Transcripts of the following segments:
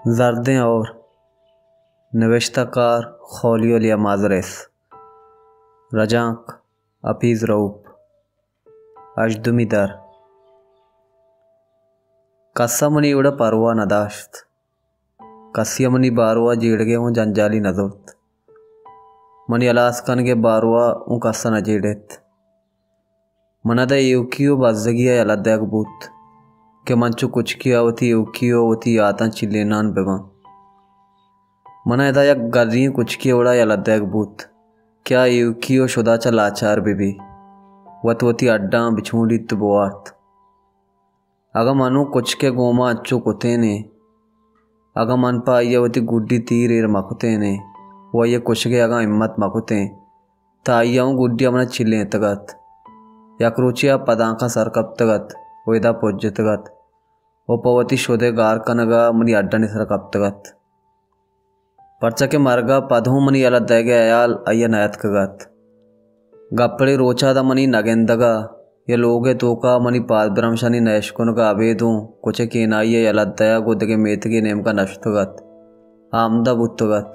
زردیں ہئور، نبشتہ کار خولیو لیا مازریس، رجانک حفیظ رؤف۔ ہژدمی در۔ کس ءَ منی وڑا پرواہ نہ داشت۔ کسی ءَ منی باروا جیڑگے اوں جنجالی نہ زرت۔ منی ہلاس کنگے باروا اوں کس ءَ نہ جیڑت۔ من ءَ داں ایوکی ءُ بزگی ءَ یلہ دئیگ بوت کہ من چو کچکی ءَ وتی ایوکی ءُ وتی یاتاں چلینان بہ باں۔ من ءَ ادا یک گریں کچکے وڑا یلہ دئیگ بوت کہ آ ایوکی ءُ شدا چہ لاچار بہ بی، وت وتی اڈاں بچونڈیت ءُ بوارت۔ اگاں من اوں کچک ءِ گوما انچو کتینے، اگاں من پہ آئی ءَ وتی گڈی تیر ایر مہ کتینے ءُ آئی ءِ کشگ ءِ اگاں ہمت مہ کتیں، تہ آئی ءَ اوں گڈی ءَ من ءَ چلینتگ ات۔ یک روچے آ پدانکاں سر کپتگ ات ءُ ادا پجتگ ات ءُ پہ وتی شد ءِ گار کنگ ءَ منی اڈانی سر ءَ کپتگ ات۔ پرچا کہ مرگ ءَ پد ہوں منی یلہ دئیگ ءِ ہیال آئی ءَ نیاتکگ ات۔ گپڑے روچ ءَ داں منی نہ گندگ ءَ یا لوگ ءِ توک ءَ منی پادبرمشانی نہ اشکنگ ءَ ابید اوں کچک ءِ ہنائی ءِ یلہ دئیگ ءُ دگہ میتگے نیمگ ءَ نہ شتگ ات۔ آ ہمدا بوتگ ات۔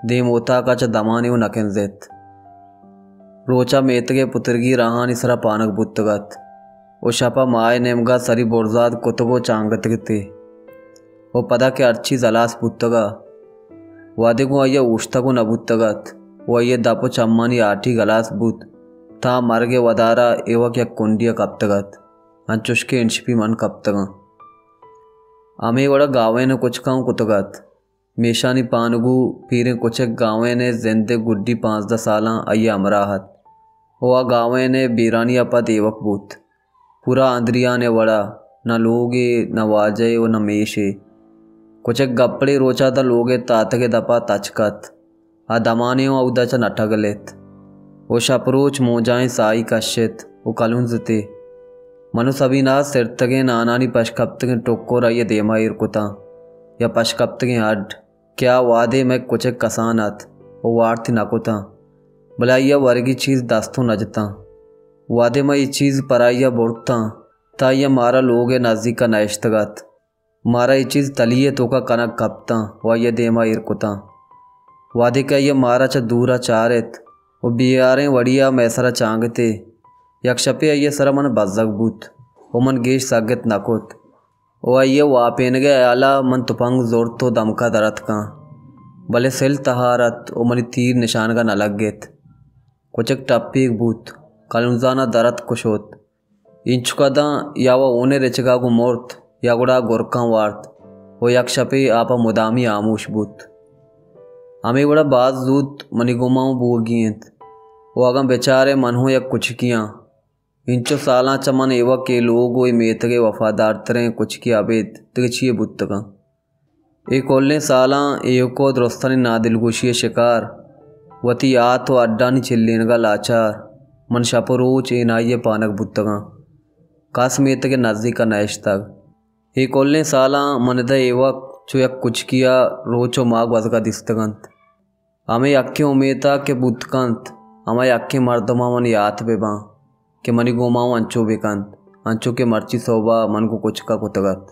دیم اوتاک ءَ چہ دمانے اوں نہ کنزت۔ روچ ءَ میتگ ءِ پترگی راہانی سر ءَ پانگ بوتگ ات ءُ شپ ءَ ماہ ءِ نیمگ ءَ سری برزاد کتگ ءُ چانگتگ اتے ءُ پدا کہ ہر چیز ہلاس بوتگ ءَ وہدے گوں آئی ءَ اوشتگ ءُ نہ بوتگ ات ءُ آئی ءِ دپ ءُ چمانی ہاٹیگ ہلاس بوت، تاں مرگ ءِ ودار ءَ ایوک یک کنڈی ءَ کپتگ ات، انچوش کہ انشپی من کپتگ آں۔ ہمے وڑ ءَ گاوین ءِ کچکاں اوں کتگ ات۔ میشانی پانگو پیریں کچک گاوین ءِ زند ءِ گڈی پانزدہ سالاں آئی ءِ ہمراہ ات ءُ آ گاوین ءِ بیرانی ءَ پد ایوک بوت۔ پورا آندریان ءِ وڑ ءَ، نہ لوگے، نہ واجہے ءُ نہ میشے۔ کچک گپڑے روچ ءَ داں لوگ ءِ تاتک ءِ دپ ءَ تچک ات۔ آ دمانے اوں اودا چہ نہ ٹگل ات ءُ شپ روچ مونجائیں ساہی کش ات ءُ کلونز اتے۔ من ءُ سبینا ءَ سرتگیں نانانی پشکپتگیں ٹکر آئی ءِ دیم ءَ ایر کتاں، یا پشکپتگیں ہڈ کہ آ وہدے مئے کچک کسان ات ءُ وارت نہ کتاں، بلے آئی ءَ ورگی چیز دست اوں نہ جتاں۔ وہدے ما اے چیز پر آئی ءَ برتاں، تہ آئی ءَ مارا لوگ ءِ نزیک ءَ نہ اشتگ ات۔ مارا اے چیز تلی ءِ توک ءَ کنگ کپتاں ءُ آئی ءِ دیم ءَ ایر کتاں۔ وہدے کہ آئی ءَ مارا چہ دور ءَ چارت ءُ بے ہاریں وڑی ءَ مئے سر ءَ چانگتے، یک شپے آئی ءِ سر ءَ من بزگ بوت ءُ من گیش سگت نہ کت ءُ آئی ءِ واپینگ ءِ ہیال ءَ من تپنگ زرت ءُ دمک ءَ در اتکاں، بلے سل تہار ات ءُ منی تیر نشانگ ءَ نہ لگت۔ کچک ٹپیگ بوت، کلونزان ءَ در اتک ءُ شت۔ اینچک ءَ داں یا وَ ہون ءِ رچگ ءَ گوں مرت یا گڑا گرکاں وارت ءُ یک شپے آ پہ مدامی ہاموش بوت۔ ہمے وڑ ءَ باز زوت منی گوما اوں بوگی اِنت ءُ اگاں بچارئے من ہوں یک کچکے آں۔ اینچو سالاں چہ من ایوک اے لوگ ءُ اے میتگ ءِ وفادارتریں کچکے ابید دگہ چیے بوتگ آں۔ اے کلیں سالاں ایوک ءُ درستانی نادلگوشی ءِ شکار، وتی یات ءُ ہڈانی چلینگ ءَ لاچار، من شپ ءُ روچ ہنائی ءِ پانگ بوتگ آں۔ کس میتگ ءِ نزیک ءَ نہ اشتگ۔ اے کلیں سالاں من ادا ایوک چو یک کچکے ءَ روچ ءُ ماہ گوزگ ءَ دیستگ اَنت۔ ہمے یکیں امیت ءَ کہ بوت کنت، ہما یکیں مردم ءَ من یات بہ باں کہ منی گوما اوں انچو بہ کنت، انچو کہ مرچی سہب ءَ من گوں کچک ءَ کتگ ات۔